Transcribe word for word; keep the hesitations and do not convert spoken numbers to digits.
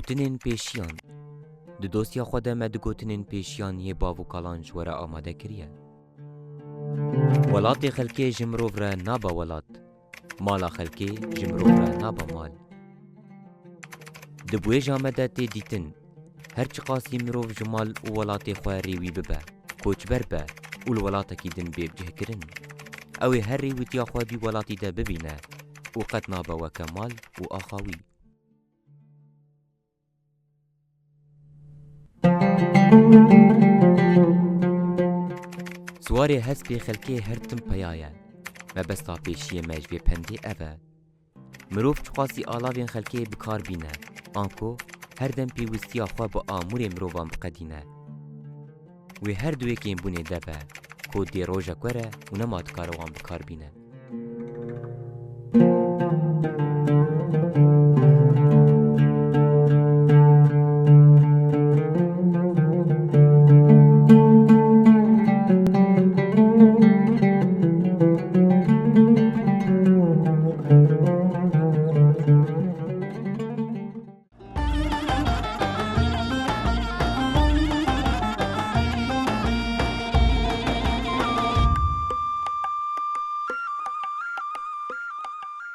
Gotinên pêşiyan. Di dosya xwe de me di gotinên pêşiyan yê bav û kalan ji we re amade kiriye. Welatê xelkê ji mirov re nabe welat. Mala xelkê ji mirov re nabe mal. Di buêja me de tê dîtin, her çiqasî mirov ji mal û welatê xwe rê wî bibe, koçber be û li welatekî din bê bicihkirin, ew ê her rêwîtiya xwe di welatî de bibîne û qet nabe weke mal û axa wî. Siwarê hespê xelkê her tim peya ye. Mebesta pêşiyê me ji vê pendê ev e. Mirov çiqasî alavên xelkê bi kar bîne, anku her dem pêwistiya xwe bi amûrê mirovan biqedîne. Wê her di wê kêmbûnê de be, ku dê rojek were û nema dikare wan bi kar bîne.